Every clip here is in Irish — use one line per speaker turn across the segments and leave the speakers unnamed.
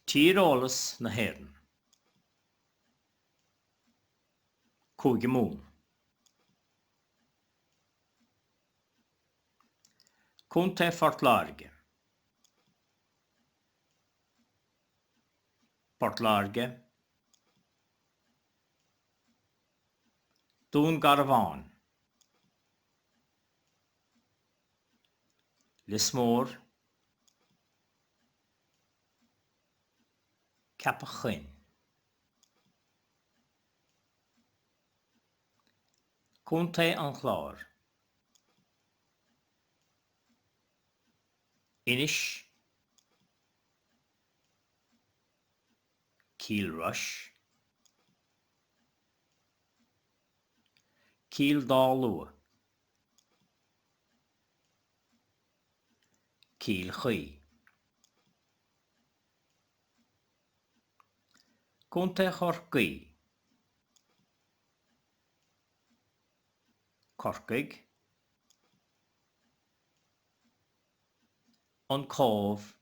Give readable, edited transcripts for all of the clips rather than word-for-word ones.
Tíreolas na hÉireann. Cúige Mumhan. Contae Phort Láirge. Port Láirge. Dún Garbhán. Lios Mór. Ceapach Choinn. Contae an Chláir. Inis. Cill Rois. Cill Dá Lua. Cill Chaoi. Contae Chorcaí. Corcaigh. An Cóbh.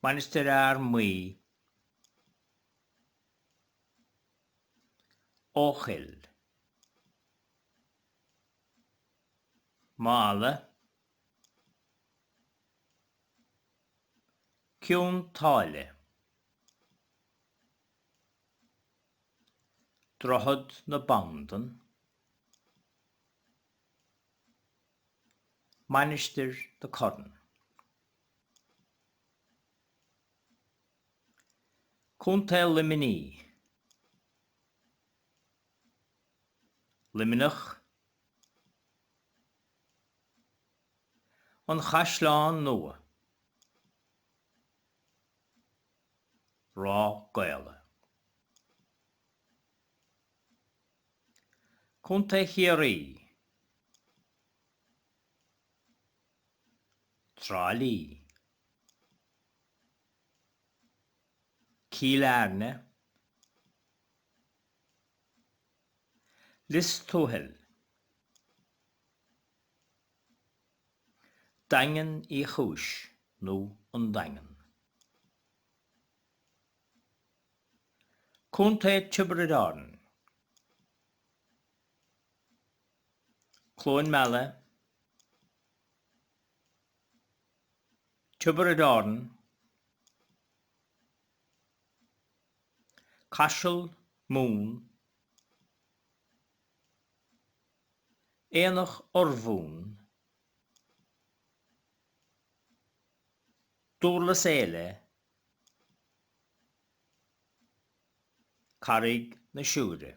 Mainistir Fhear Maí. Eochaill. Mála. Cionn tSáile. Droichead na Bandan. Mainistir na Corann. Contae Luimnigh. Luimneach. An Chaisleán Nua. Ráth Caola. Contae Chiarraí. Trá Lí. Cill Airne. Lios Tuathail. Daingean Uí Chúis nó An Daingean. Contae Tiobraid Árann. Cluain Meala, Tiobraid Árann, Caiseal Mumhan, Aonach Urmhumhan, Dúrlas Éile, Carraig na Siúire.